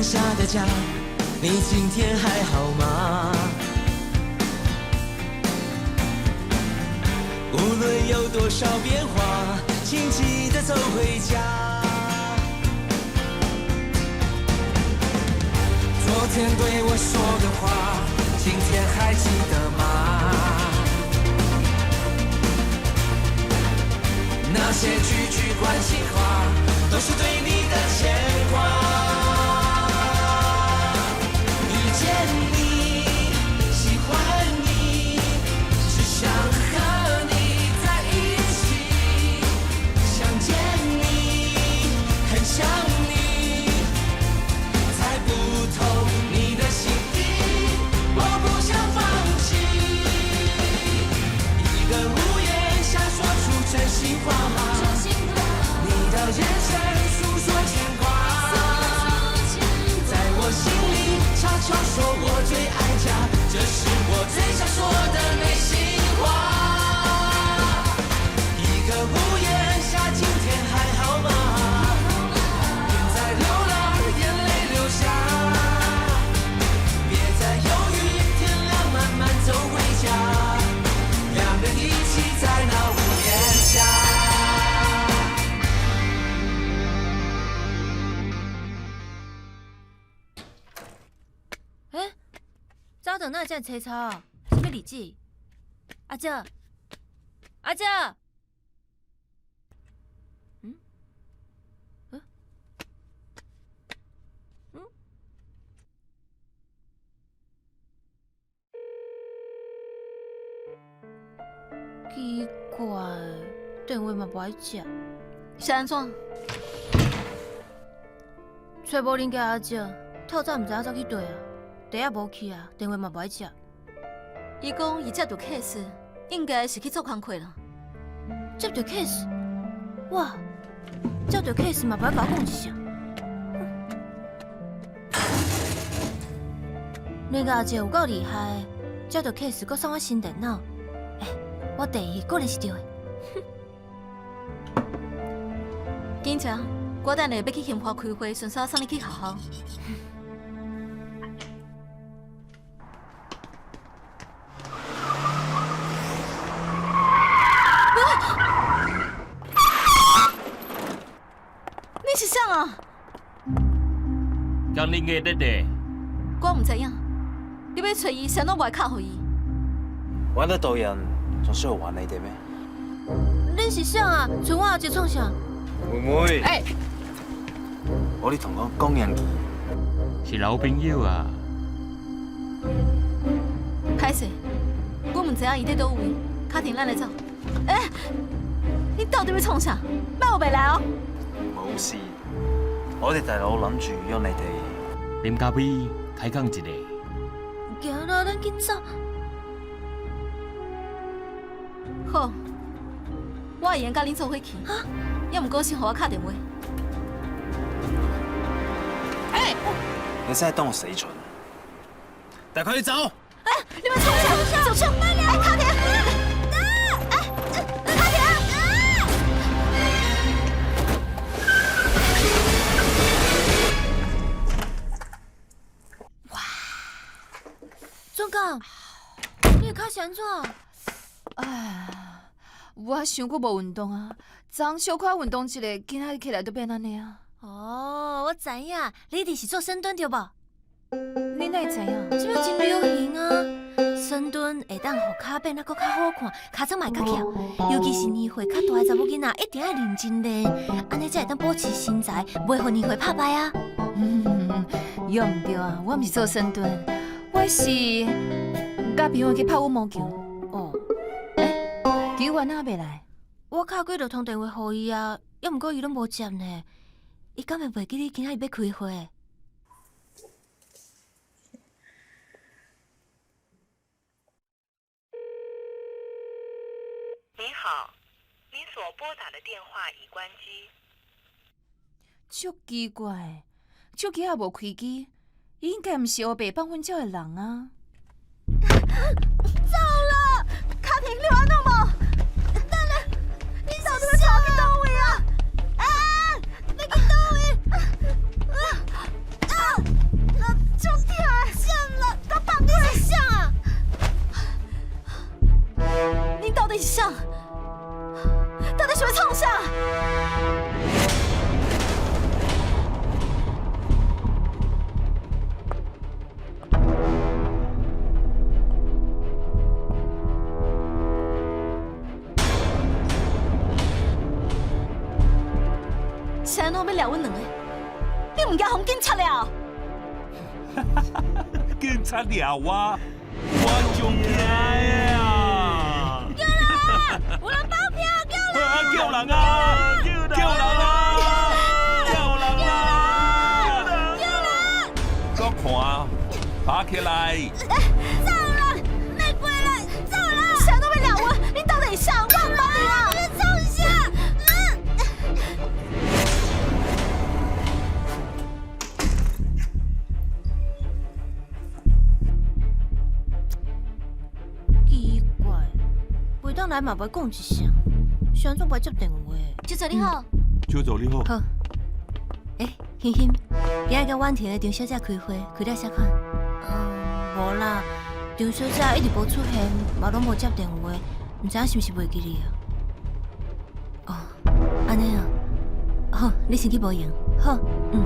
下的家，你今天還好嗎？無論有多少變化，請記得走回家。昨天對我說的話，今天還記得嗎？那些句句關心話，都是對你的牽掛。遇見你，喜歡你，只想和你在一起。想見你，很想你，猜不透你的心意，我不想放棄。一個屋檐下說出真心話，你的眼神訴說牽掛，在我心裡悄悄說我最愛家，這是我最想說的內心話。一個屋檐下，今天還好嗎？別再流浪，眼淚流下，別再猶豫，天亮慢慢走回家，兩人一起在那屋檐下。欸，早頓哪會遮凄吵啊？啥物日子？阿姐，阿姐，嗯？嗯？嗯？奇怪，電話嘛無愛接，是按怎？揣無恁家阿姐，透早毋知影走去佗啊，地也無去啊，電話嘛無愛接。伊講伊接著 case，應該是去做工課啦。接著 case？哇，接著 case 嘛無愛共我講一聲。恁家阿姐有夠厲害，接著 case 閣送我新電腦。欸，我第一果然是對的。緊吃，我等下欲去興華開會，順手送你去學校。你是啥啊？講你硬得的。我毋知影，你欲揣伊，啥攏無愛敲予伊。玩得到人，仲需要玩你哋咩？恁是啥啊？揣我阿姐創啥？妹妹，欸，我咧同講講人記，是老朋友啊。歹勢，我毋知影伊佇佗位，卡婷，咱來走。欸，你到底欲創啥？莫烏白來哦！冇事，我哋大佬諗住約你哋啉咖啡，開講一下。行啦，咱緊走。好，我會用佮恁做伙去。猶毋過先予我敲電話。欸，你真係當我死蠢？帶佢哋走！欸，你們創啥？走出！欸，卡婷！欸，卡婷！哇！總監，你的跤是按怎？哎，我傷久無運動啊，昨昏小可運動一下，今仔日起來就變按呢啊。哦，我知影，你一定是做深蹲對無？你哪會知影？這擺真流行啊！深蹲會當予跤變得閣較好看，尻川嘛會較翹。尤其是年歲較大的查某囡仔，一定愛認真練，按呢才會當保持身材，袂予年歲拍敗啊。嗯，予毋對啊，我毋是做深蹲，我是佮朋友去拍羽毛球。哦，欸，球員哪未來？我敲幾落通電話予伊啊，猶毋過伊攏無接呢。伊敢會袂記得今仔日欲開會？您好，您所撥打的電話已關機。足奇怪，手機也無開機，伊應該毋是烏白放粉鳥的人啊！走了，卡婷，你有按怎無？等下，你到底欲帶我去佗位啊？欸，欲去佗位？啊啊！是按怎欲掠阮兩个？你毋驚予警察掠？警察掠我，我足驚的啊！叫人啊！有人綁票，叫人！叫人啊！叫人啊！叫人啊！叫人！閣看，爬起來！走啦！莫過來，走啦！是按怎欲掠阮？你到底是啥？我毋捌你啊！你創啥？奇怪，袂當來嘛袂講一聲，是按怎袂接電話？周助你好。周助你好。好。欸，欣欣，今日佮婉婷的張小姐開會，開了啥款？無啦，張小姐一直無出現，嘛攏無接電話，毋知影是毋是袂記你啊？哦，按呢啊，好，你先去無閒，好，嗯。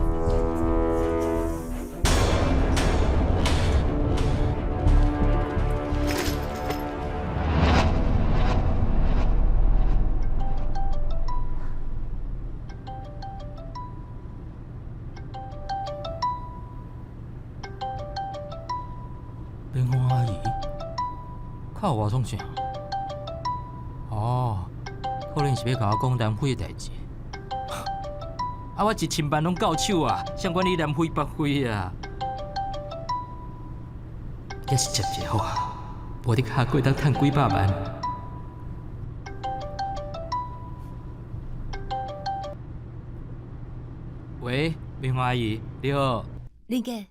莲花阿姨，敲我創啥？哦，可能是欲共我講南非的代誌。啊，我1000萬攏到手啊，誰管你南非北非啊？猶是接一下好啊，無你敲過當趁幾百萬。喂，明華阿姨，你好。林杰，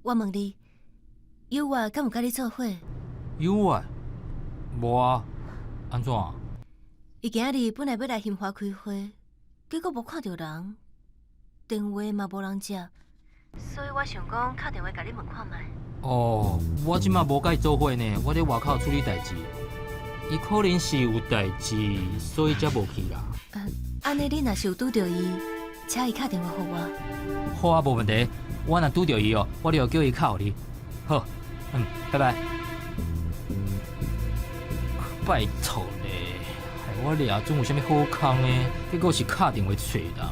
我問你，有我敢有佮你做伙？有啊，無啊，按怎？伊今仔日本來欲來興華開會，結果無看著人，電話嘛無人接，所以我想講敲電話共你問看覓。哦，我這馬無佮伊做伙呢，我佇外口處理代誌。伊可能是有代誌，所以才無去啦。按呢，你若是有拄著伊，請伊敲電話予我。好啊，無問題。我若拄著伊哦，我就叫伊敲予你。好，嗯，拜拜。拜託咧，害我掠準有啥物好康的，結果是敲電話揣人。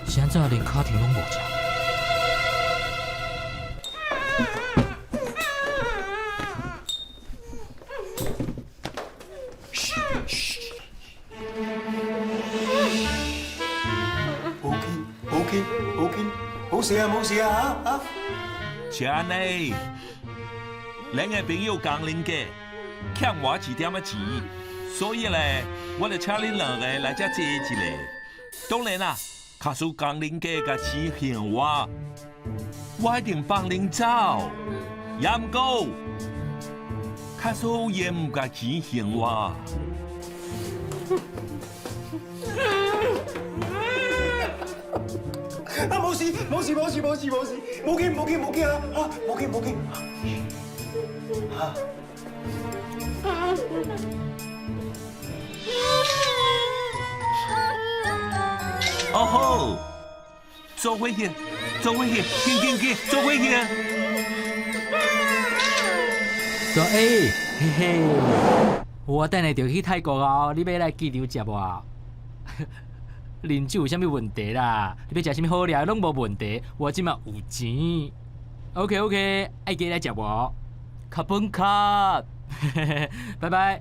是按怎連卡亭攏無食？無緊，無緊，無緊，無事啊，無事啊，嚇嚇。是按呢，恁的朋友江林杰欠我一點仔錢，所以咧，我就請恁兩个來遮借一下。當然啦，假使江林杰共錢還我，我一定放恁走。也毋過，假使伊毋共錢還我，啊，無事，無事，無事，無事，無事，無緊，無緊，無緊啊！啊，無緊，無緊。啊。哦吼，做伙去，做伙去，緊緊緊，做伙去。說欸，嘿嘿，我等下就去泰國哦，你欲來機場接我？啉酒有啥物問題啦？你欲食啥物好料攏無問題，我這馬有錢。OK OK，愛記來食無？卡本卡，拜拜。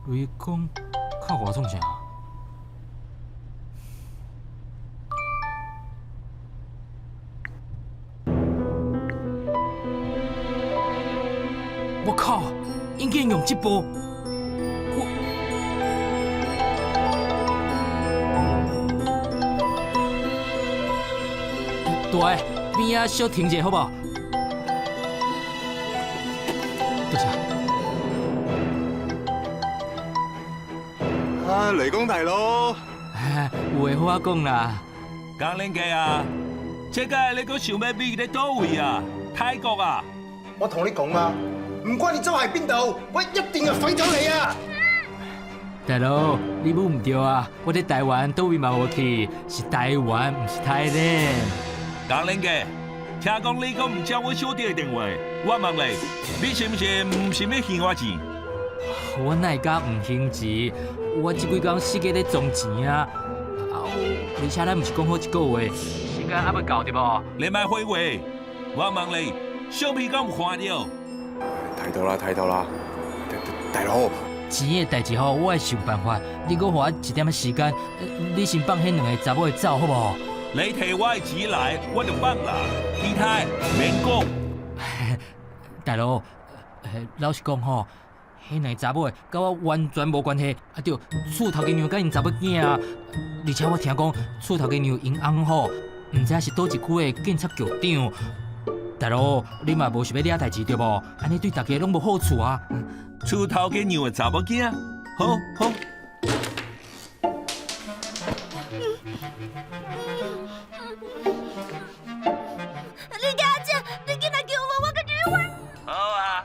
雷公敲我創啥？我靠！𪜶竟然用這步，我大个邊仔小停一下好無？多謝。啊，雷公大佬，有話好仔講啦。江林杰啊，這個你閣想欲秘佇佗位啊？泰國啊？我同你講啊，唔管你走喺邊度，我一定會反走你啊！大佬，你摸毋著啊！我佇台灣佗位嘛無去，是台灣，毋是泰蘭。江玲姐，聽講你閣毋接阮小弟的電話，我問你，你是毋是毋是欲還我錢？我哪會敢毋還錢？我這幾工死計咧裝錢啊！而且咱毋是講好一個月，時間猶未到對無？你莫廢話，我問你，相片敢有看著？睇到啦，睇到啦，大佬。錢的代誌吼，我會想辦法。你閣予我一點仔時間，你先放彼兩个查某的走好無？你提我的錢來，我就放啦。其他的免講。大佬，老實講吼，彼兩个查某的佮我完全無關係。啊對，厝頭家娘佮𪜶查某囝啊，而且我聽講厝頭家娘𪜶翁吼，毋知影是佗一區的警察局長。大佬，你嘛無想欲惹代誌對無？按呢對大家攏無好處啊。厝頭家娘的查某囝，好好。你家姐，你緊來救我，我閣離婚。好啊。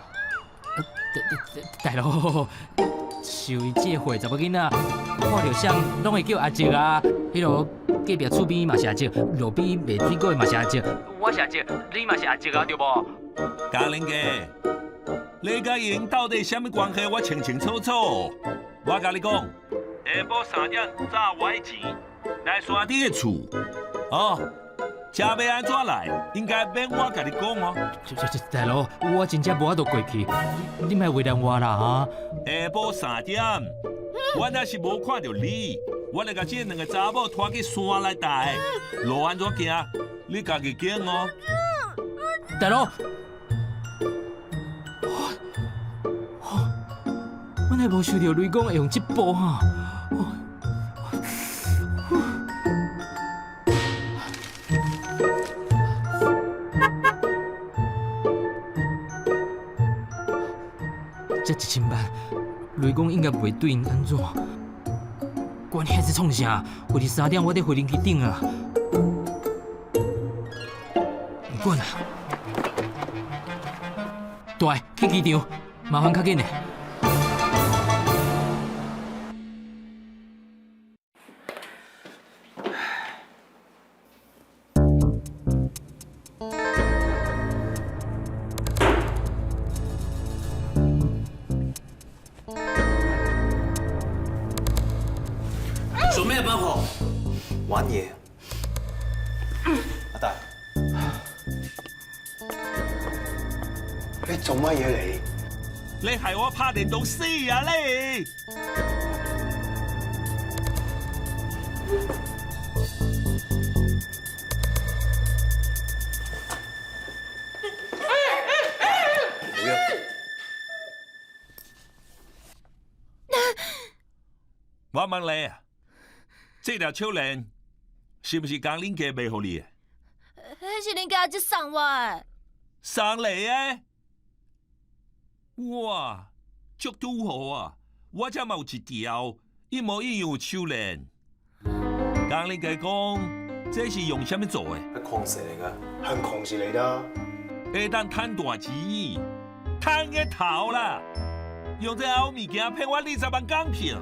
大佬，受伊這個歲查某囡仔，看著啥攏會叫阿叔啊。彼落隔壁厝邊嘛是阿叔，路邊賣水果的嘛是阿叔，我是阿叔，你嘛是阿叔啊，對無？嘉玲姐，你佮𪜶到底啥物關係？我清清楚楚。我共你講，下晡3點早我的錢來山頂的厝。哦，車欲按怎來？應該免我共你講哦。大佬，我真正無法度過去，你莫為難我啦哈。下晡3點，我若是無看著你，我就共這兩个查某拖去山內底，路按怎行？你家己揀哦。大佬，我哪無想著雷公會用這步哈？這1000萬，雷公應該袂對𪜶按怎。管彼是創啥？為佇3點我佇飛行機頂啊！毋管啦，大去機場，麻煩較緊的。做咩幫我玩嘢？阿大，你做乜嘢嚟？你害我拍電動死啊你！我問你啊，這條手鏈是毋是江恁家賣予你的？彼是恁家阿叔送我的。送禮的？哇，足拄好啊！我這嘛有一條一模一樣的手鏈。江恁家講，這是用啥物做的？係礦石嚟㗎，係礦石嚟的。會當趁大錢，趁個頭啦！用這後物件騙我20萬港票。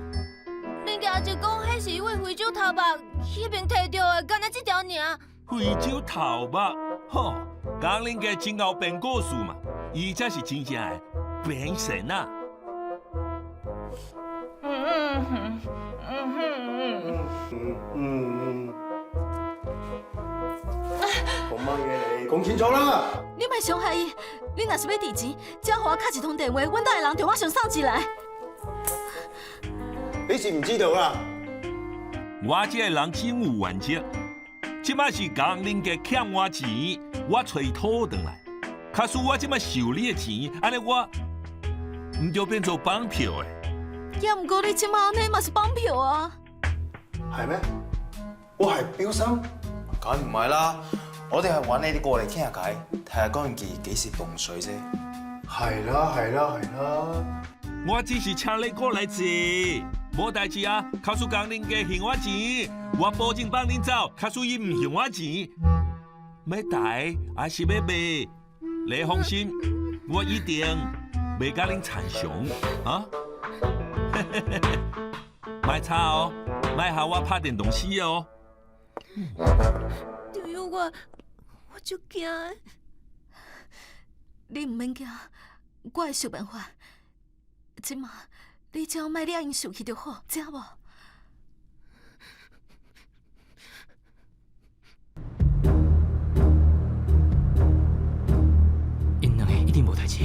恁家阿叔講，彼是佇非洲頭目彼邊提著的，敢若這條爾。非洲頭目，吼，江恁家真𠢕編故事嘛？伊才是真正的變神啊！講乜嘢嚟？講清楚啦！你莫傷害伊，你若是欲提錢，只要予我敲一通電話，阮兜的人就馬上送錢來。你是毋知道啦？我這個人真有原則，這擺是江恁家欠我錢，我揣討轉來。假使我這擺收你的錢，按呢我毋就變做綁票的？也毋過你這擺按呢嘛是綁票啊？係咩？我係錶生？梗唔係啦，我哋係搵你哋過嚟傾下偈，睇下江記幾時凍水啫。係啦係啦係啦。我只是請你過來坐，無代誌啊。假使講恁家還我錢，我保證放恁走。假使伊毋還我錢，欲抬还是欲卖？你放心，我一定袂共恁参详啊！莫吵哦，莫予我拍电动死哦。张友我，我足惊的。你毋免惊，我会想办法。这马你只要莫惹𪜶生气就好，知影无？𪜶两个一定无代志。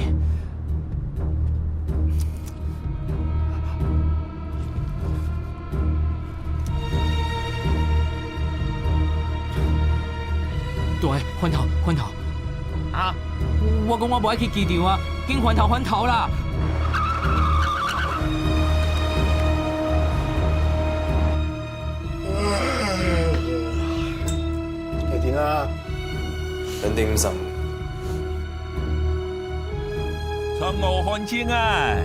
大个，翻头，翻头！啊！我讲我无爱去机场啊，紧翻头翻头啦！下停啊！2点3。剩5分钟啊！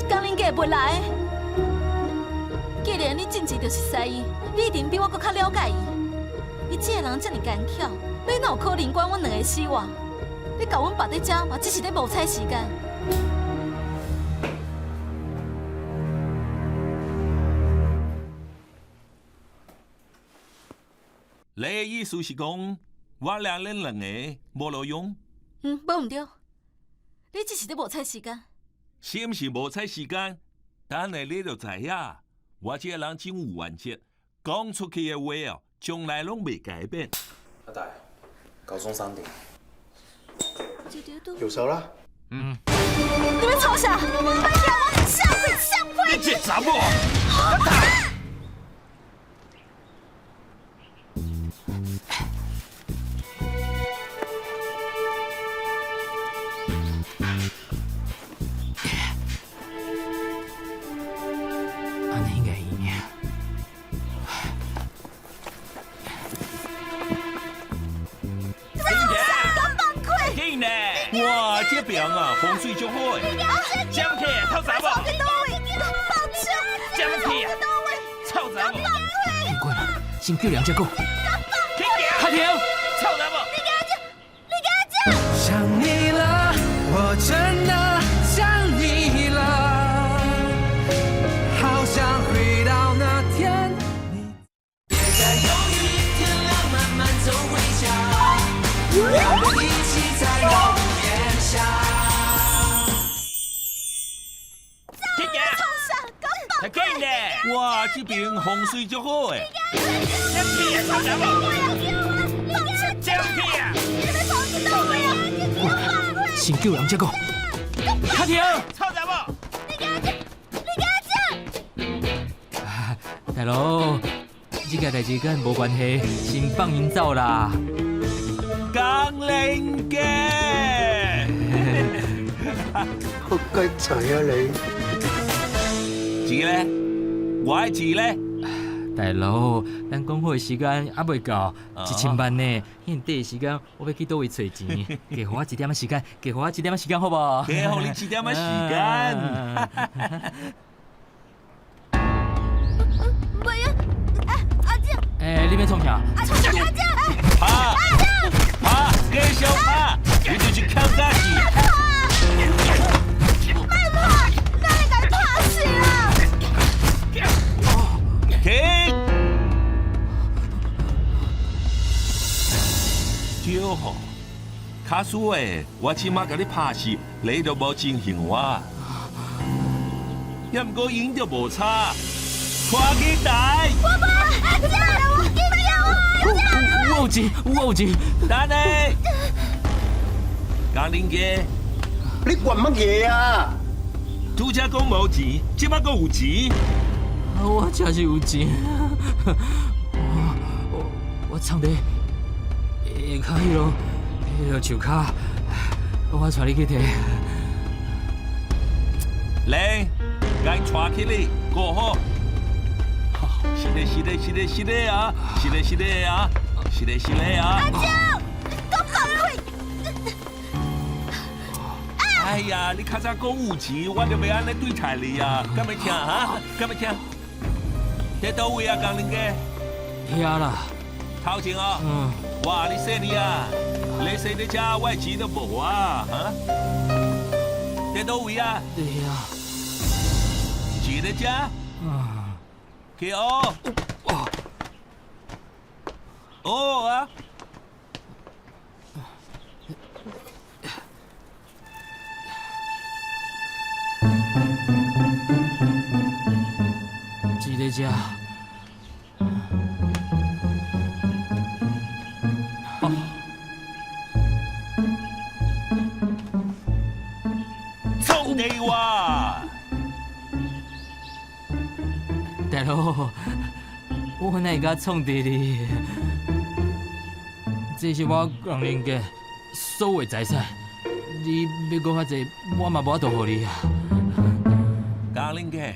江玲姐袂来。既然你进前就熟似伊，你一定比我阁较了解伊。伊这个人遮尔奸巧，欲哪有可能管阮两个死活？你共阮绑伫遮嘛，只是咧无彩时间。你的意思是讲，我掠恁两个无路用？嗯，无毋对，你只是咧无彩时间。是毋是无彩时间？等下你就知影，我这个人真有原则，讲出去的话哦，从来拢袂改变。阿大，高中3点。有熟啦。嗯。你欲创啥？别叫我，上屁上屁！你这查某！阿大。按呢应该会赢。紧嘞！哇，这边啊，风水足好的。占起，臭查某！占起，臭查某！不管啦，先救人再讲。卡停！臭查某！你给我讲，你给我讲！想你了，我真的想你了，好想回到那天。别再犹豫，天亮慢慢走回家，让我们一起在屋檐下。紧嘞！哇，这边风水足好的。占起啊，臭查某！占起啊！先救人再讲。卡停！臭查某！你给我讲，你给我讲！大佬，这个代志跟无关系，先放𪜶走啦。江玲姐，好鸡贼啊你！钱咧？我的钱咧？大佬，咱讲好的时间犹未到，1000万呢？彼阵的时间我欲去佗位揣钱，加予我一点仔时间，加予我一点仔时间好无？加予你一点仔时间。袂啊！哎，阿姐！欸，你欲创啥？阿姐，阿姐！拍！拍！继续拍！你就是欠打死！莫拍！哪会共伊拍死啦？停！对吼，假使的，我这马共你拍死，你就无憎恨我。也毋过𪜶就无差，看起来。我无，阿姐，我紧叫我，我有钱，我有钱。等下，江玲姐，你管乜嘢啊？拄才讲无钱，这马阁有钱。我真是有钱，我藏伫下跤彼落树跤，我带你去提。来，共𪜶带起来，顾好。是的，是的，是的，是的啊！是的，是的啊！是的，是的啊！阿娇，你阁放开！哎呀，你较早讲有钱，我就袂按呢对待你啊！敢欲听哈？敢欲听？伫佗位啊，江玲姐？遐啦，头前哦，哇，你说你啊，你说你遮我的钱都无啊，哈？在佗位啊？对啊。是咧遮？去哦。哦啊。是咧遮。创地我。大佬，我哪会敢创治你？这是我江林家所有财产，你欲讲较济，我嘛无法度予你啊。江林家，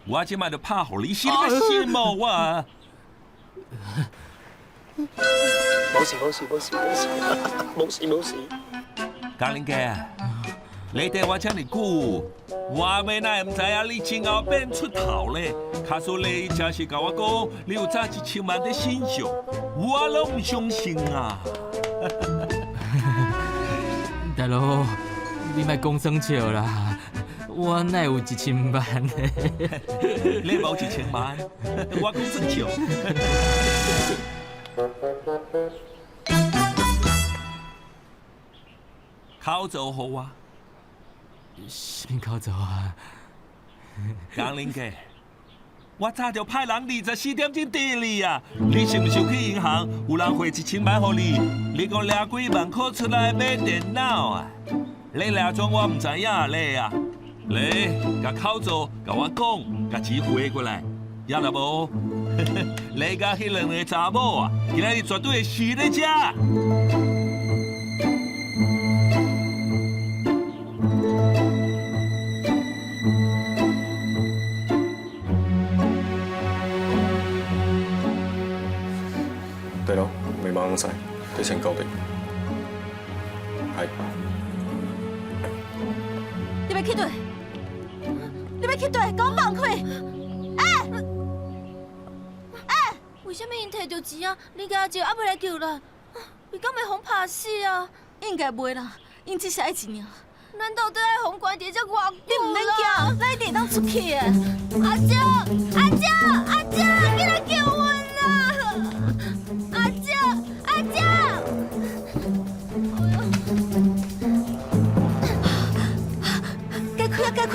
我这摆就拍予你，是你欲信无我？无事无事无事无事，无事无事。江林家，你缀我遮尔久，我欲哪会毋知影你今后变出头咧？假使你真是共我讲，你有诈1000万伫身上，我拢毋相信啊！大佬，你莫讲耍笑啦，我哪有1000万？你无1000万，我讲耍笑。口座予我。啥物口座啊？江林家，我早就派人24点钟缀你啊！你是毋是有去银行？有人汇1000万予你？你讲领几万块出来买电脑啊？你掠装我毋知影咧啊！来，共口座，共我讲，共钱汇过来，也若无，你佮彼两个查某啊，今仔日绝对会死咧遮。对咯，未忙晒，提前搞定。系。你欲去佗？你欲去佗？共我放开！欸！欸！为啥物𪜶提著钱啊？林家阿姐犹未来救咱，伊敢会予拍死啊？应该袂啦，𪜶只是爱钱尔。咱到底爱予关伫遮偌久？你毋免惊，咱一定会当出去的。阿姐，阿姐，阿姐，紧来救阮啦！阿姐，阿姐！加开啊，加开！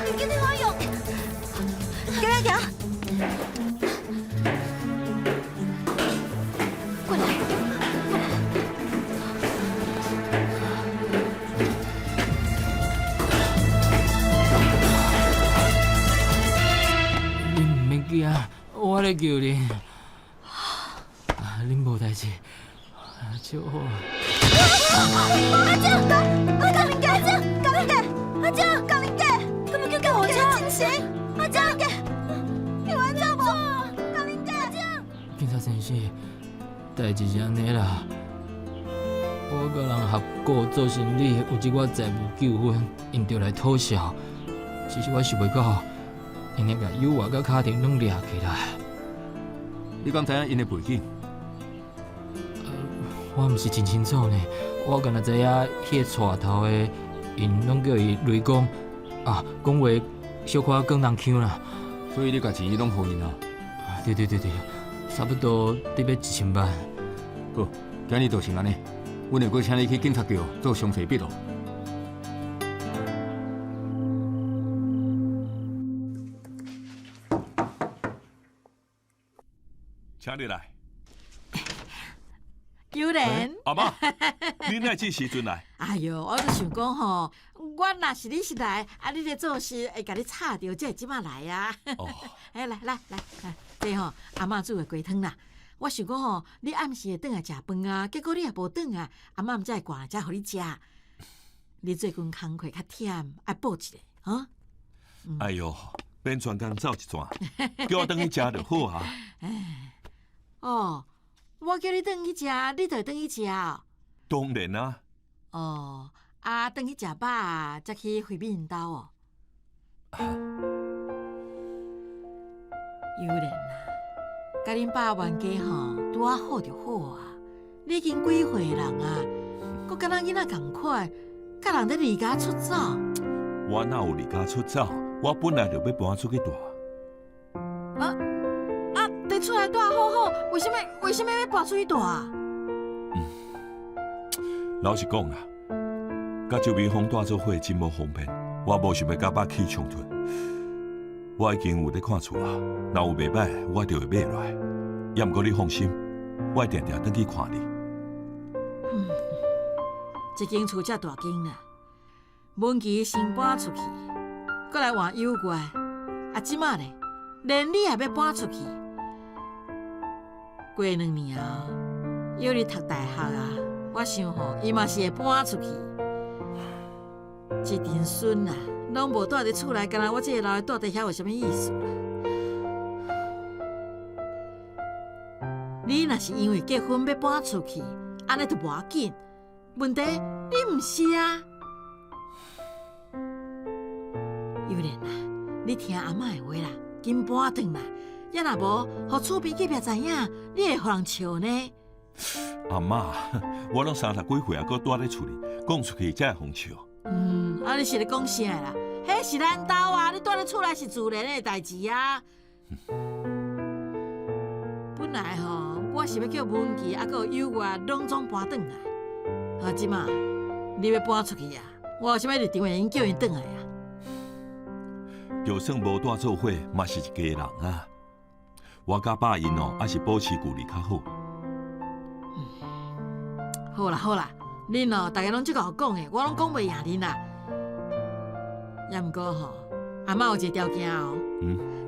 你紧替我用。行行。过来，过来。你毋免惊，我咧救恁。啊，恁无代志，笑好啊。阿姐，江林家，阿姐，江林家，阿姐，江林家，敢欲叫救护车？真是，阿姐，救阮走无？江林家，阿姐。警察先生，代志是按呢啦。我佮人合股做生意，有一寡财务纠纷，𪜶就来讨债。只是我想袂到，𪜶会共友爱佮卡庭拢掠起来。你敢知影𪜶的背景？我毋是真清楚呢，我干焦知影彼个带头的，𪜶拢叫伊雷公，啊，讲话小可广东腔啦。所以你共钱拢予𪜶啊？对对对对，差不多得欲1000万。好，今日就先按呢，阮会阁请你去警察局做详细笔录。请你来。有人，阿妈，你哪这时阵来？哎哟，我就想讲吼，我若是你是来，啊，你咧做事会共你吵著，才会这马来啊。哦，哎，来来来，这吼阿嬷煮的鸡汤啦。我想讲吼，你暗时会转来食饭啊，结果你也无转来，阿嬷才会赶来遮予你食。你最近工课较忝，爱补一下，哈。哎哟，免专工走一转，叫我转去食就好啊。哦。我叫你转去食，你就会转去食哦。当然啊。哦，啊，转去食饱，才去惠美𪜶兜哦。有莲啊，佮恁爸冤家吼，拄仔好就好啊。你已经几岁人啊，阁敢若囡仔仝款，佮人咧离家出走。我哪有离家出走？我本来就欲搬出去蹛。啊啊！佇厝內蹛好好，為啥物為啥物欲搬出去蹛啊？老實講啦，佮周美芳蹛做伙真無方便，我無想欲佮爸起衝突。我已經有咧看厝啊，若有袂䆀，我就會買落來。猶毋過你放心，我會定定轉去看你。嗯，這間厝遮大間啦，文琪先搬出去，閣來換有月，啊，這馬咧，連你也欲搬出去。過兩年後，約你讀大學啊，我想吼，伊嘛是會搬出去。這陣孫啊，攏無蹛佇厝內，敢若我這个老的蹛佇遐有啥物意思啦？你若是因為結婚欲搬出去，按呢就無要緊。問題你毋是啊，幼蓮啊，你聽阿嬤的話啦，緊搬轉來。抑若無，予厝邊隔壁知影，你會予人笑呢。阿嬤，我攏三十幾歲啊，閣蹛咧厝裡，講出去才會予人笑。嗯，啊，你是咧講啥啦？彼是咱兜啊，你蹛咧厝內是自然的代誌啊。本來吼，我是欲叫文琪啊，閣有有月攏總搬轉來。啊，這馬你欲搬出去啊？我有啥物立場會用叫𪜶轉來啊？就算無蹛做伙，嘛是一家人啊。我佮爸𪜶哦，猶是保持距離較好。好啦好啦，恁哦，逐家攏足𠢕講的，我攏講袂贏恁啦。猶毋過吼，阿嬤有一個條件哦。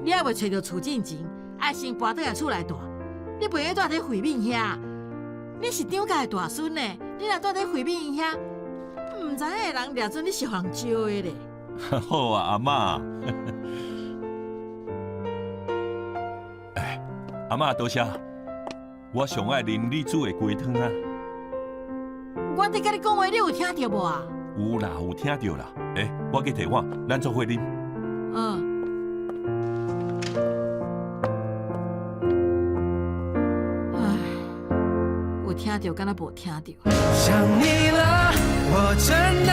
你猶未揣著厝進前，愛先搬轉來厝內蹛。你袂用蹛佇慧敏遐，你是張家的大孫呢，你若蹛佇慧敏遐，毋知影的人掠準你是予人招的咧。好啊，阿嬤。哎，阿嬤多謝，我上愛啉你煮的雞湯啊。我佇佮你講話，你有聽著無啊？有啦，有聽著啦。欸，我去提碗，咱做伙啉。嗯。唉，有聽著，敢若無聽著。想你了，我真的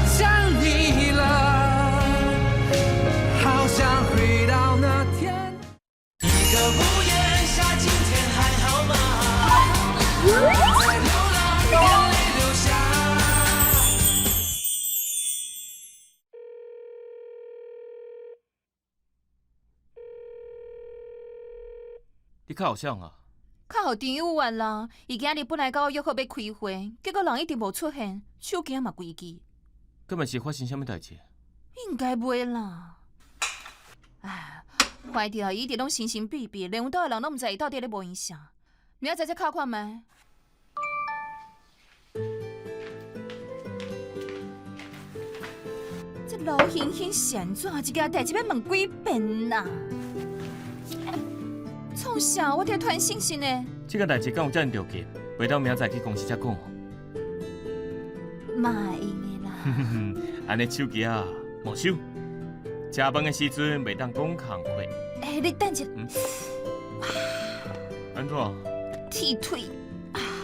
想你了，好想回到那天。一個屋檐下，今天還好嗎？在流浪，眼淚流下。你敲予誰啊？敲予陳有月啦，伊今日本來佮我約好欲開會，結果人一直無出現，手機嘛關機。敢會是發生啥物代誌？應該袂啦。唉，反正伊一直攏神神秘秘，連阮兜的人攏毋知伊到底咧無閒啥。明仔載再敲看覓。這老猩猩是按怎？一件代誌欲問幾遍啊？創啥？我佇傳訊息呢。這個代誌敢有遮爾著急？袂當明仔載去公司才講哦。嘛會用的啦。按呢手機仔沒收。食飯的時陣袂當講工課。欸，你等一下。按怎？鐵腿。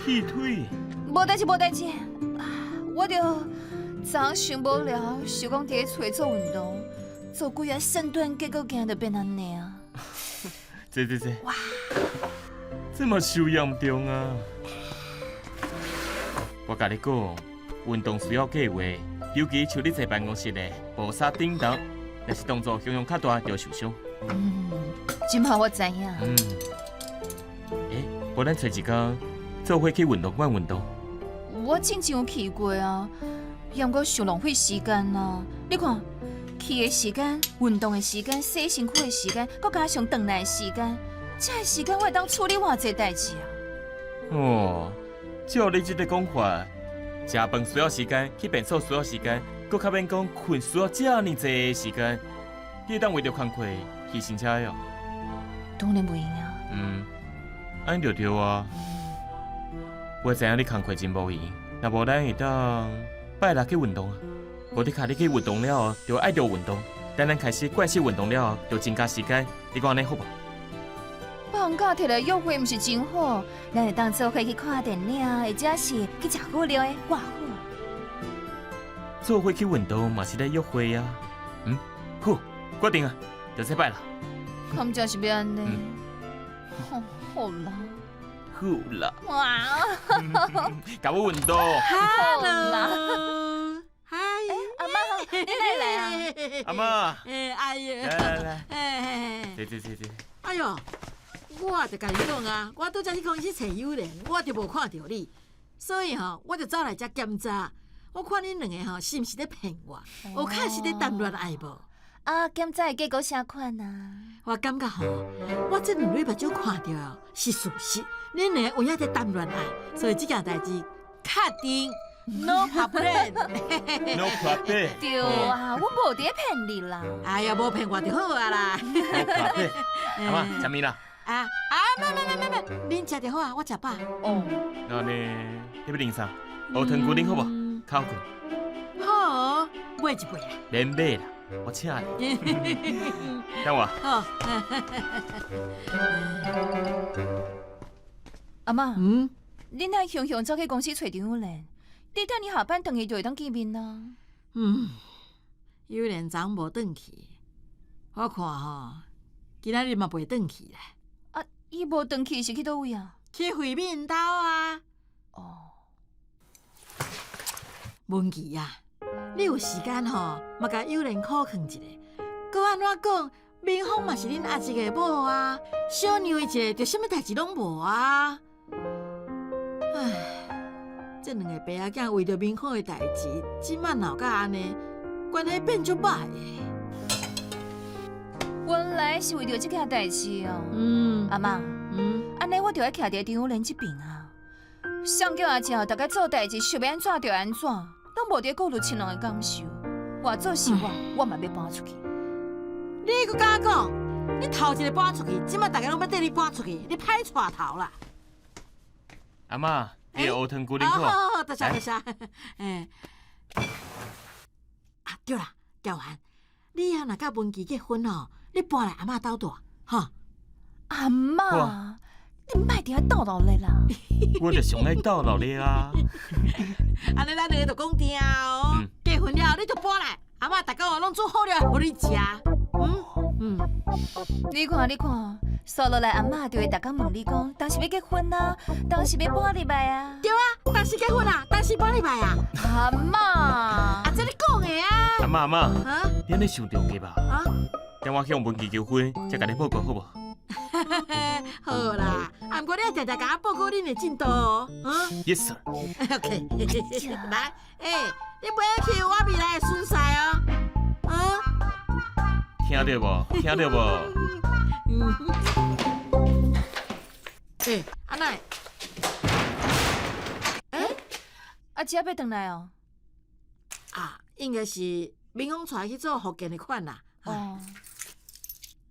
鐵腿？無代誌，無代誌。我著昨昏傷無聊，想講佇咧厝裡做運動，做幾下深蹲，結果今日就變按呢啊。這這這，哇，這嘛傷嚴重啊！我共你講，運動需要計劃，尤其像你坐辦公室的，無啥振動，若是動作強度較大，就會受傷。嗯，這馬我知影。嗯，欸，無咱揣一工做伙去運動館運動。我進前有去過啊，猶毋過傷浪費時間啊！你看，去的時間、運動的時間、洗身軀的時間，閣加上轉來的時間，這个時間我會當處理偌濟代誌啊！哦，照你這个講法，食飯需要時間，去便所需要時間，閣較免講睏需要遮爾濟時間，你會當為著工課犧牲這个哦？當然袂用啊！嗯，按呢就對啊。我知影你工課真無閒，若無咱會當拜六去運動啊。無的確你去運動了後，就愛著運動。等咱開始慣性運動了後，就增加時間。你講按呢好無？我放假提來約會，毋是真好？咱會當做伙去看電影，或者是去食好料的，偌好。做伙去運動嘛是咧約會啊。嗯，好，決定啊，就這擺啦。敢真是欲按呢？好，好啦。好啦。哇！共我運動。好啦。嗨，阿嬤，你哪來啊？阿嬤。欸，哎呀。來來來。欸。坐坐坐坐。哎喲，我就共你講啊，我拄才去公司揣友人，我就無看著你，所以吼，我就走來遮檢查。我看恁兩个吼，是毋是咧騙我？有確實咧談戀愛無？啊，檢查的結果啥款啊？我感覺吼，我這兩蕊目睭看著是事實，恁兩个有影佇談戀愛，所以這件代誌確定，no problem。 No problem。對啊，我無佇咧騙你啦。哎呀，無騙我就好啊啦。 No problem。阿嬤，食麵啦。啊啊，免免免免免，恁食就好啊，我食飽。哦。那呢，你欲啉啥？烏湯龜奶好無？較好困。好，買一杯啊。免買啦，我請你。等我。好。阿嬤，嗯，恁哪雄雄走去公司揣張友蓮？你等伊下班轉去就會當見面啊。嗯，友蓮昨昏無轉去，我看吼，今仔日嘛袂轉去啦。啊，伊無轉去是去佗位啊？去惠敏兜啊。哦。文琪啊，你有時間吼，嘛共友蓮苦勸一下。閣按怎講，明芳嘛是恁阿叔的某啊，少讓伊一个，就啥物代誌攏無啊。唉，這兩个爸仔囝為著明芳的代誌，這馬鬧甲按呢，關係變足歹的。原來是為著這件代誌哦。嗯。阿嬤，嗯，按呢我就愛徛佇張友蓮這邊啊。誰叫阿叔逐家做代誌，想欲按怎就按怎，攏無佇顧慮親人的感受。換做是我，我嘛欲搬出去。你閣敢講？你頭一个搬出去，這馬逐家攏欲綴你搬出去，你歹帶頭啦！阿嬤，你的烏湯龜奶好好。好好，多謝多謝。欸，啊對啦，嬌環，你以後若佮文琪結婚哦，你搬來阿嬤兜住，吼。阿嬤，你莫佇遐鬥鬧熱啦！我就上愛鬥鬧熱啊！按呢咱兩个就講定哦，結婚了後你就搬來，阿嬤逐工攏煮好料予你食。嗯嗯，你看你看，煞落來阿嬤就會逐工問你講，當時欲結婚啊，當時欲搬入來啊。對啊，當時結婚啊，當時搬入來啊。阿嬤，啊，這你講的啊。阿嬤阿嬤，啊你按呢想著過吧？啊？等我向文琪求婚，才共你報告好無？好啦，啊，毋過你愛定定共我報告恁的進度哦。嗯 Yes sir。 OK，來，欸，你袂去我未來的孫婿哦。啊？聽著無？聽著無？嗯。欸，啊哪會？欸？阿姐欲轉來哦。啊，應該是明芳帶去做復健的款啦。哦。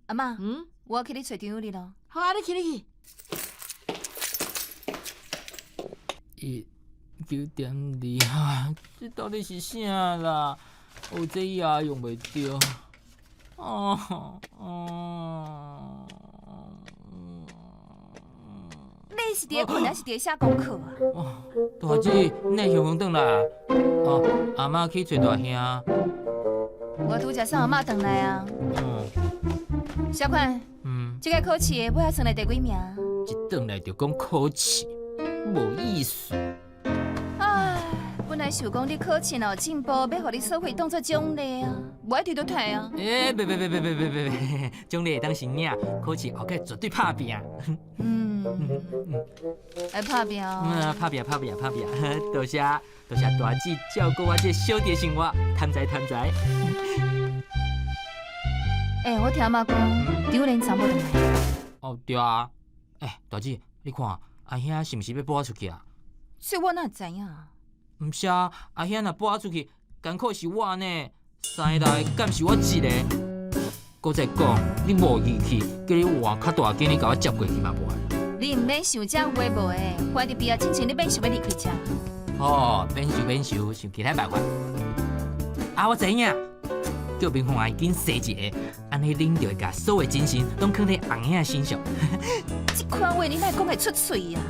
阿嬤，嗯，我去你揣張友蓮囉。好啊，你去，你去。 1，9.2啊，這到底是啥啦？哦，這也用袂著。哦哦。你是佇咧睏，還是佇咧寫功課啊？哦，大姊，你會雄雄轉來？哦，阿嬤去揣大兄。我拄才送阿嬤轉來啊。嗯。小寬，嗯，這個考試的尾仔算來第幾名？一轉來就講考試，無意思。唉，本來想講你考試若有進步，欲予你小費當做獎勵啊，無一定都退啊。欸，別別別別別別別，獎勵會當先領，考試後蓋絕對拍拚。嗯，愛拍拚哦。嗯，拍拚拍拚拍拚，多謝多謝大姊照顧我這小弟生活，貪財貪財。欸，我聽阿嬤講，張蓮昨無轉來。哦，對啊。欸，大姊，你看阿兄是毋是欲搬出去啊？這我哪會知影？毋是啊，阿兄若搬出去，艱苦是我呢，生來敢是我一个？閣再講，你無義氣，叫你換較大間，你共我接過去嘛無愛。你毋免想這有的無的，反正畢業進前你免想欲離開遮。哦，免想免想，想其他辦法。啊，我知影，叫明鳳阿姨緊生一个，按呢恁就會共所有精神攏囥佇紅兄身上。這款話你哪會講會出喙啊？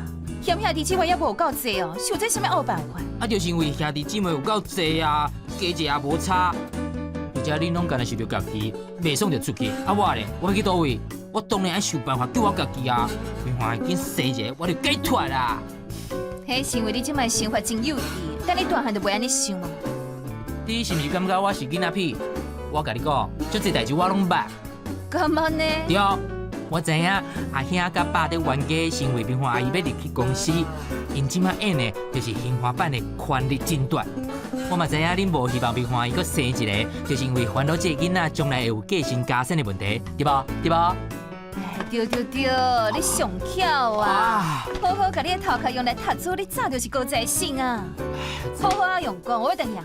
嫌兄弟姊妹猶無夠濟哦，想這啥物惡辦法？啊，就是因為兄弟姊妹有夠濟啊，加一個也無差。而且恁攏干焦想著家己，袂爽就出去。啊，我咧，我欲去佗位？我當然愛想辦法救我家己啊！變歡緊生一个，我就解脫啦。彼是因為你這擺想法真幼稚，等你大漢就袂按呢想啊。你是毋是感覺我是囡仔痞？我共你講，足濟代誌我攏捌。敢按呢？對，我知影阿兄佮爸佇冤家，是因為明華阿姨欲入去公司，𪜶這擺演的就是興華版的權力爭奪。我嘛知影恁無希望明華阿姨閣生一个，就是因為煩惱這个囡仔將來會有繼承家產的問題，對無？對無？對對對，你上巧啊！好好共你的頭殼用來讀書，你早就是高材生啊！好好仔用功，我欲轉去啊！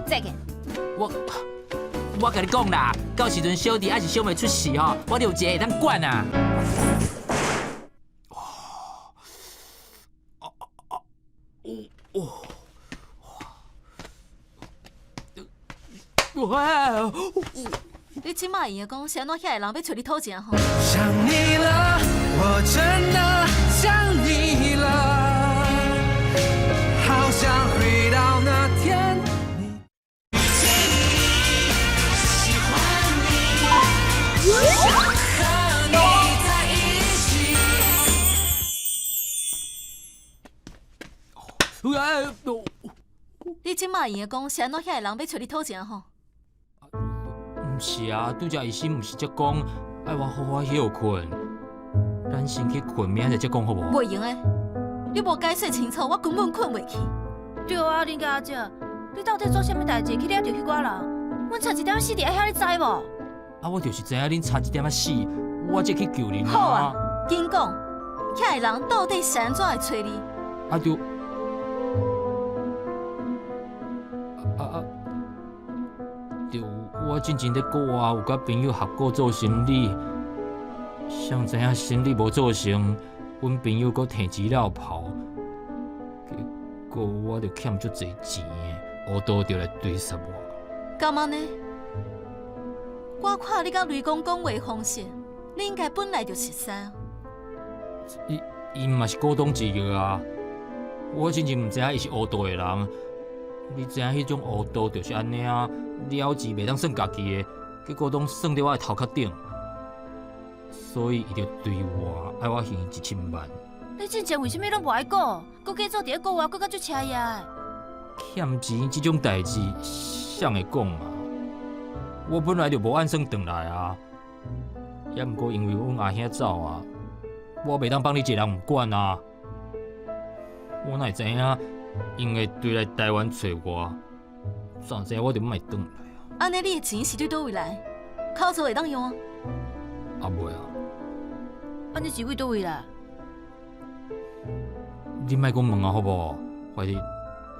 再見。我共你講啦，到時陣小弟抑是小妹出世吼，我就有一个會當管啊！哇！你這擺會用講是按怎遐个人欲揣你討錢吼？想你了，我真的想你了，好想回到那天。遇見你，喜歡你，想和你在一起。你這擺會用講是按怎遐个人欲揣你討錢吼？毋是啊，拄才醫生毋是才講愛我好好歇睏，咱先去睏，明仔載才講好無？袂用的，你無解釋清楚，我根本睏袂去。對啊，林家阿姐，你到底做啥物代誌去掠著彼寡人？阮差一點死佇遐，你知無？啊，我就是知影恁差一點仔死，我才去救恁好啊，緊講，遐个人到底是按怎會揣你？啊就，就我進前佇國外有佮朋友合股做生理，誰知影生理無做成，阮朋友閣提錢落跑，結果我就欠足濟錢的，烏道就來追殺我。敢按呢？我看你佮雷公講話方式，你應該本來就熟似。伊伊嘛是股東之一啊！我真正毋知影伊是烏道的人。你知影彼種烏道就是按呢啊，了錢袂當算家己的，結果攏算佇我的頭殼頂，所以伊就追我，愛我還1000萬。你之前為啥物攏無愛講？閣假做佇咧國外，閣較足車的。欠錢這種代誌，誰會講啊？我本來就無按算轉來啊，也毋過因為阮阿兄走啊，我袂當放你一个人毋管啊。我哪會知影？𪜶會追來台灣揣我，早知我就莫轉來啊！按呢，你的錢是對佗位來？口座會當用啊？啊袂啊！按呢是對佗位來？你莫閣問啊，好無？反正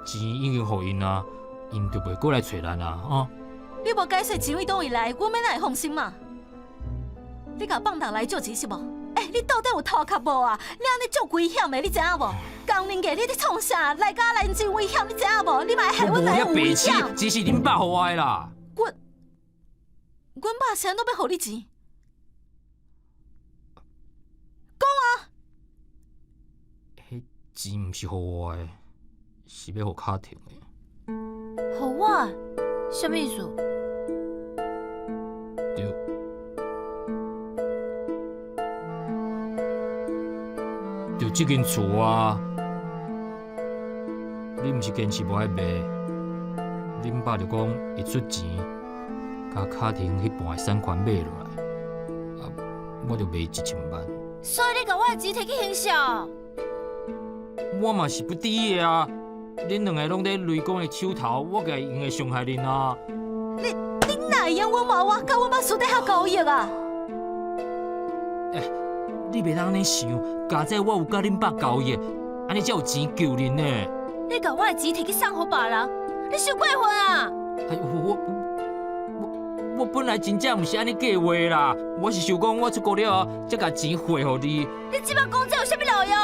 錢已經予𪜶啊，𪜶就袂閣來揣咱啊！啊！你無解釋錢對佗位來，阮欲哪會放心嘛？你共放人來借錢是無？欸，你到底有頭殼無啊？你按呢足危險的，你知影無？江寧傑，你佇創啥？來家來真危險，你知影無？你嘛會害阮來有危險。錢是恁爸予我的啦。阮爸是按怎欲予你錢？講啊！彼錢毋是予我的，是欲予卡婷的。予我？啥物意思？對。就這間厝啊，你毋是堅持無愛賣，恁爸就講伊出錢，共卡婷彼半个產權買落來，啊，我就賣1000萬。所以你共我的錢提去行銷？我嘛是不知的啊！恁兩个攏佇雷公的手頭，我會用會傷害恁啊！你哪會用阮媽我佮阮爸私底下交易啊？欸，你袂當按呢想，佳哉我有佮恁爸交易，按呢才有錢救恁呢。你共我的錢提去送予別人，你傷過分啊！哎，我本來真正毋是按呢計劃啦，我是想講我出國了後，才共錢匯予你。你這擺講這有啥物路用？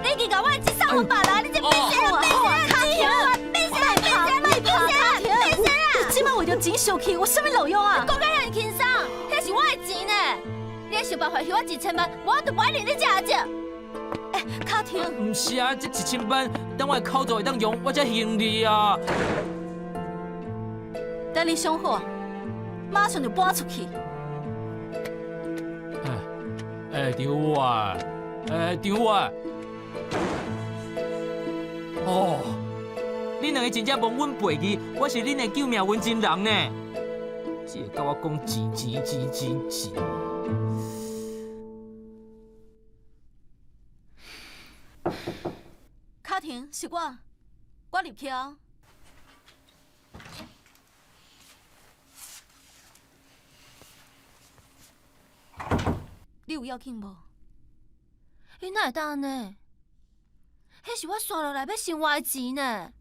你已經共我的錢送予別人，你這變啥啦？變啥啦？變啥啦？變啥啦？變啥啦？變啥啦？你這擺為著錢生氣，有啥物路用啊？講甲遐爾輕鬆，彼是我的錢呢，你咧想想辦法還我一千萬，無我就無愛認你這阿叔。欸，卡婷。毋是啊，這一千萬等我的口座會當用，我才還你啊。等你想好，馬上就搬出去。欸，張偉，欸，張偉，哦，恁兩个真正忘阮背義，我是恁的救命恩情人呢。這會佮我講錢錢錢錢錢。卡婷，是我，我入去啊。你有要緊無？你哪會當按呢？彼是我刷落來欲生活的錢呢。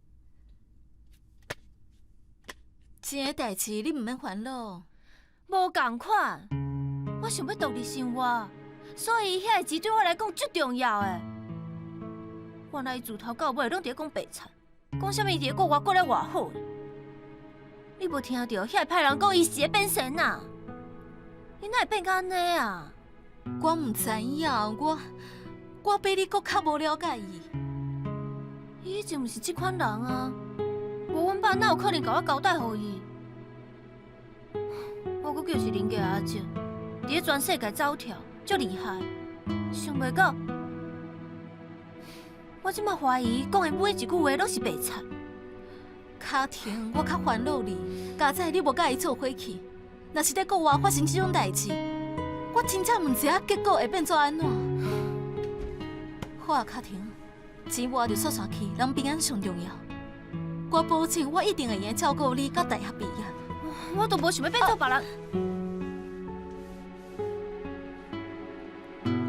錢的代誌你毋免煩惱。無仝款，我想欲獨立生活，所以遐个錢對我來講足重要的。原來伊自頭到尾攏佇咧講白賊，講啥物伊佇咧國外過了偌好。你無聽著遐个歹人講伊是咧變神啊？你哪會變甲按呢啊？我毋知影，我比你閣較無了解伊。伊以前毋是這款人啊，無阮爸哪有可能共我交代予伊？我閣叫是林家阿叔，佇咧全世界走跳，足厲害。想袂到，我這馬懷疑伊講的每一句話攏是白賊。卡婷，我較煩惱你，佳哉你無佮伊做伙去，若是佇國外發生這種代誌，我真正毋知影結果會變做按怎。好啊，卡婷，錢無愛就煞煞去，人平安上重要。我保證，我一定會用照顧你到大學畢業。我都無想欲變做別人。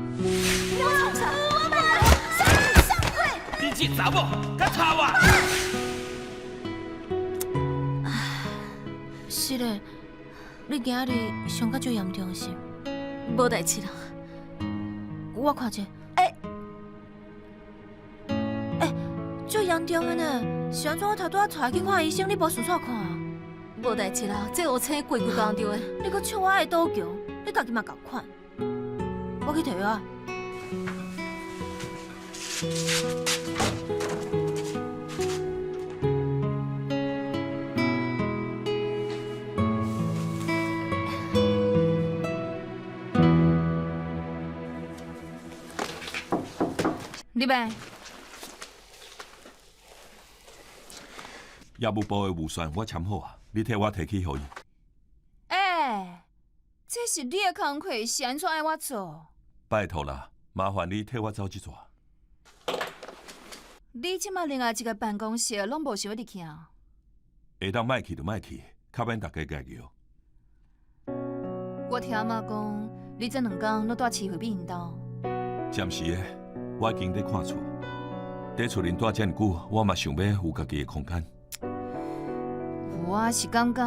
你創啥？啥鬼？你這查某，敢插我？是嘞，你今仔日傷甲足嚴重是？無代誌啦。我看者。欸欸，足嚴重的呢，是按怎？我頭拄仔帶去看醫生，你無順紲看啊？無代誌啦，這烏青規規工著的。你閣笑我愛賭強，你家己嘛仝款。我去提藥啊。入來。業務部的預算我簽好啊，你替我提去予伊。欸，這是你的工課，是按怎愛我做？拜託啦，麻煩你替我走一逝。你這馬另外一個辦公室攏無想欲入去啊？會當莫去就莫去，較免大家共搖。我聽阿嬤講，你這兩工攏蹛市惠美𪜶兜。暫時的，我已經佇看厝，佇厝裡蹛遮爾久，我嘛想欲有家己的空間。我是感覺，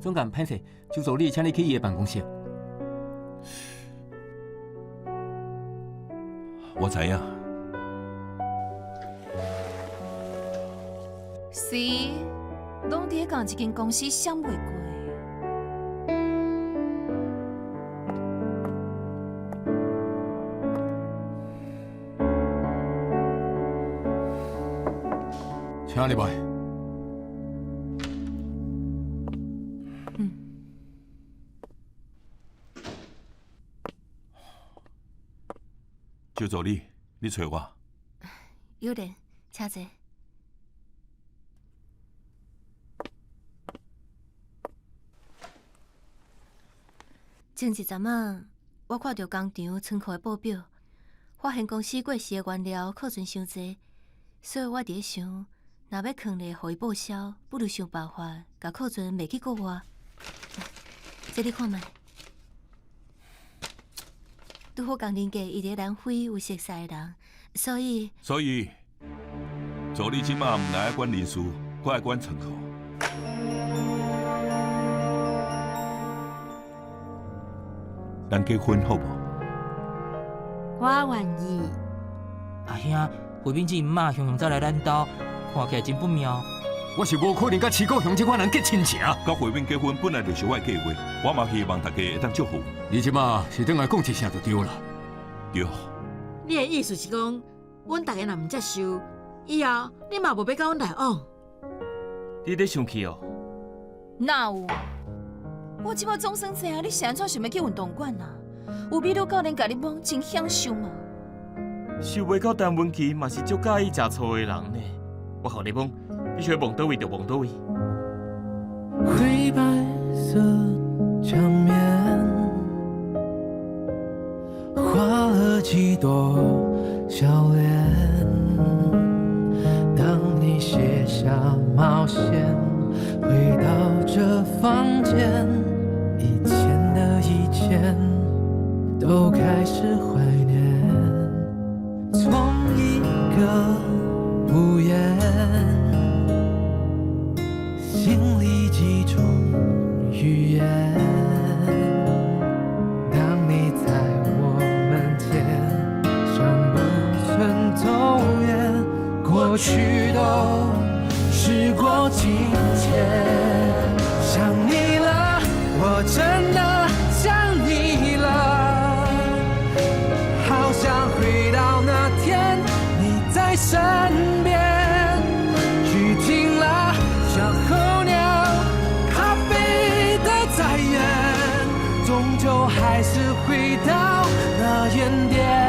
總監歹勢，周助理請你去伊的辦公室。我知影。是，攏佇仝一間公司閃袂過。請入來。周助理，你揣我。有連，請坐。前一陣仔，我看著工廠倉庫的報表，發現公司過時的原料庫存傷濟，所以我佇咧想，若欲囥咧，予伊報銷，不如想辦法共庫存賣去國外。這你看覓？拄好工人家伊佇咧南非有熟似的人，所以所以助理這馬毋但愛管人事，閣愛管倉庫。咱結婚好無？我願意。阿兄，惠敏姊𪜶媽雄雄走來咱兜，看起來真不妙。我是無可能佮徐國雄這款人結親情。佮慧敏結婚本來就是我的計劃，我嘛希望大家會當祝福。你這馬是轉來講一聲就對啦。對。你的意思是講，阮逐家若毋接受，以後你嘛無欲佮阮來往？你咧生氣哦？哪有？我這擺總算知影你是按怎想欲去運動館啊？有美女教練共你摸，真享受嘛？想袂到陳文琪嘛是足佮意食醋的人呢。我予你摸，你想欲摸佗位就摸佗位。灰白色牆面，畫了幾朵笑臉。當你卸下帽線，回到這房間，以前的以前都開始懷念。從一個屋檐，心裡幾種語言。當你在我門前，像不曾走遠，過去都時過境遷。想你了，我真的想你了，好想回到那天你在身邊。雨停了，像候鳥，咖啡的再遠，終究還是回到那原點。